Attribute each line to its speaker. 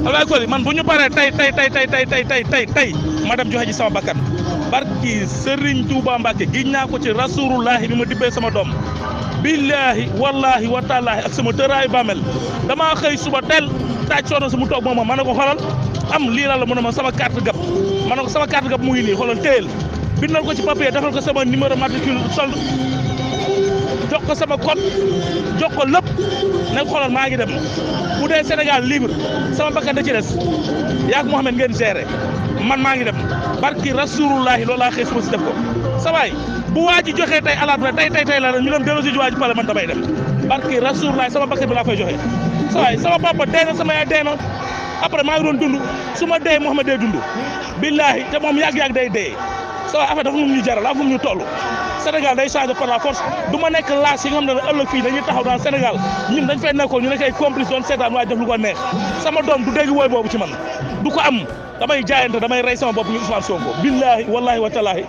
Speaker 1: Ablaye Koli man bu ñu paree tey ma dem joxe ji sama bakkan barki Serigne Touba Mbacke giñ naa ko ci rasulullahi bi ma dibbee sama doom billahi wallahi wa taalaahi ak sama tëraayu bàmmel damaa xëy suba teel taaj soono su mu toog moom ma ne ko xoolal am lii la mu ne ma sama carte gab ma ne ko sama carte gab mu ngi nii xoolal téyel bindal ko ci papier defal ko sama numéro matricule solde jox ko sama code jox ko lépp ne ko xoolal maa ngi dem bu dee Sénégal libre sama bakkan da ci des yaa ak Mohamed ngeen géré man maa ngi dem barki rasulullahi loolu laa xëy suba si def ko sa waay bu waa ji joxee tey alaat tey la ñu dem delloosi ji waa ji pale man damay dem barki rasulullahi sama bakkan bi laa fay joxe sa waay sama papa dee na sama yaay dee na après maa ngi doon dund su ma dee Mohamed day dund billahi te moom yàgg-yàgg day dee sa waay affaire dafa mu ñu jaral dafa mu ñu toll Sénégal day changé par la force du ma nekk laas yi nga xam ne ëllëg fii dañuy taxaw dans Sénégal ñun dañ fay nekkoon ñu nekk ay complice doon seetaan waaye def lu ko neex sama doom du dégg wooy boobu ci man du ko am damay jaayante damay rey sama bopp ñu Ousmane Sonko billahi wallahi wa talaahi